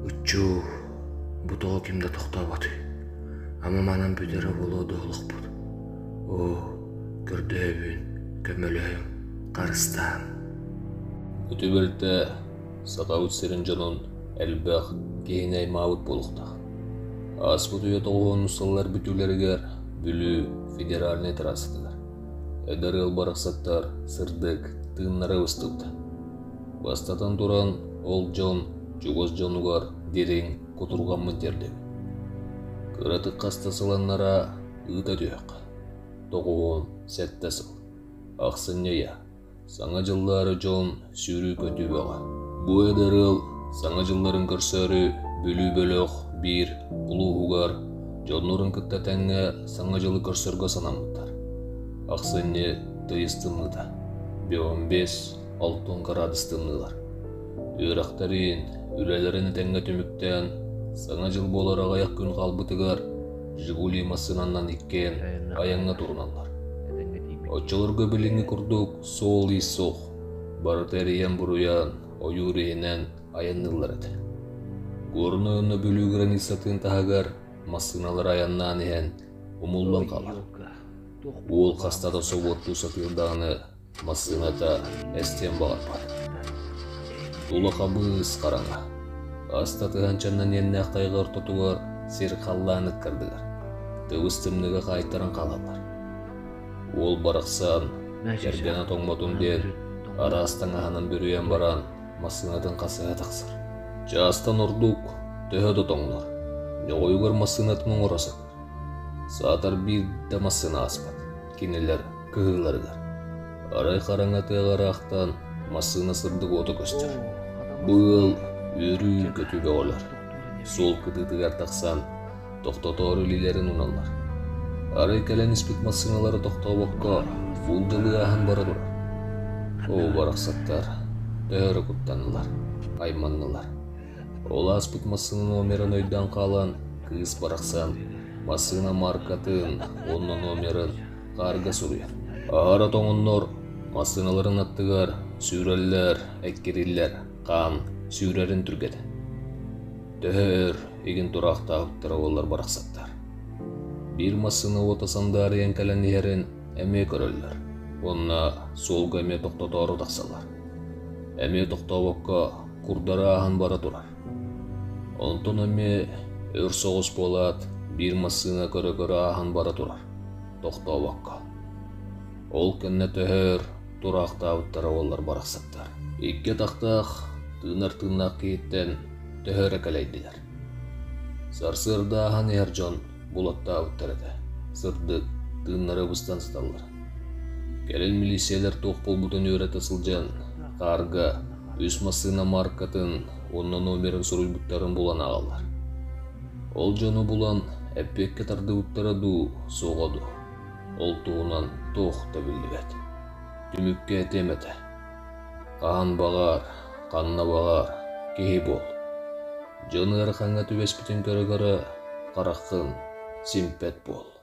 Ыччуу, бу тоҕо ким да тохтооботуй? Ама манан бүтэрэ буолуо дуо олохпут? Оо, көрдөһөбүн, көмөлөһүҥ, харыстааҥ. Бу түбэлтэ Сахабыт сирин дьонун элбэх киһини аймаабыт буолуохтаах. Ааспыт үйэ тоҕуһун сыллар бүтүүлэригэр Бүлүү федеральнай трассатыгар эдэр ыал барахсаттар сырдык тыыннара быстыбыта. Бастатан туран, ол дьон чугас дьонугар дириҥ кутурҕаммын тиэрдэбин. Кыратык хаста сыланнара ыыта түһүөххэ. 97 сыл. Ахсынньы ыйа. Саҥа дьыллаары дьон сүүрүү-көтүү бөҕө. Бу эдэр ыал Саҥа дьылларын көрсөөрү Бүлүү бөлөх биир улууһугар дьоннорун кытта тэҥҥэ Саҥа дьылы көрсөргө санаммыттар. Ахсынньы тыйыс тымныыта. Биомбес алтын кыраадыс тымныылар. Үөрэхтэрин, үлэлэрин этэҥҥэ түмүктээн, Саҥа дьыл буолар аҕыйах күн хаалбытыгар «Жигули» массыынанан иккиэн айаҥҥа туруналлар. Оччолорго билиҥҥи курдук суол-иис суох, барыта эрийэн-буруйан, ойуур иһинэн айанныыллар этэ. Горнай уонна Бүлүү границатын таһыгар массыыналар айаннаан иһэн умуллан хаалар. Уол хаста да собуоттуу сатыыр даҕаны массыыната эстиэн баҕарбат. Тула хабыс хараҥа. Ас татыһанчаннан иэннээх тайҕа ортотугар сир-халлаан ыккардыгар. Тыбыс тымныыга хаайтаран хаалаллар. Уол барахсан, кэргэнэ тоҥмотун диэн, араас таҥаһынан бүрүйэн баран, массыынатын хасыһа тахсар. Чаастан ордук төһө да тоҥнор, ньоҕойугар массыынатын оҥоро сатыыр. Саатар биир да массыына ааспат, кинилэр кыһыыларыгар. Арай хараҥа тыаҕа ыраахтан массыына сырдык уота көстөр. Бу ыал үөрүү-көтүү бөҕөлөр. Суол кытыытыгар тахсан тохтотоору илиилэрин уналлар. Арай кэлэн испит массыыналара тохтообокко буулдьалыы ааһан бара турар. Оо, барахсаттар, төһө эрэ куттаннылар, айманнылар. Ол ааспыт массыына номерын өйдөөн хаалан, кыыс барахсан массыына маркатын уонна номерын хаарга суруйар. Аһара тоҥоннор массыыналарын аттыгар сүүрэллэр, эккириллэр, хаан сүүрэрин түргэтэ. Төһө өр игин тураахтаабыттара буоллар барахсаттар. Биир массыына уота сандаарыйан кэлэн иһэрин эмиэ көрөллөр уонна суолга эмиэ тохтотоору тахсаллар. Эмиэ тохтообокко курдары ааһан бара турар. Онтон эмиэ өр соҕус буолаат, биир массыына көрө-көрө ааһан бара турар, тохтообокко. Ол кэннэ төһө өр тураахтаабыттара буоллар барахсаттар. Икки атахтаах, тыынар тыыннаах киһиттэн төһө эрэ кэлэйдилэр. Сарсыарда ааһан иһэр дьон булаттаабыттар этэ, сырдык, тыыннара быстан сыталлар. Кэлин милииссийэлэр туох буолбутун үөрэтэ сылдьан, хаарга үс массыына маркатын уонна номерын суруйбуттарын булан ааҕаллар. Ол дьону булан эппиэккэ тардыбыттара дуу, суоҕа дуу, ол туһунан туох да биллибэт. Түмүккэ этиэм этэ: хаһан баҕар, ханна баҕар киһи буол. Дьон ыарахаҥҥа түбэспитин көрө-көрө хараххын симпэт буол.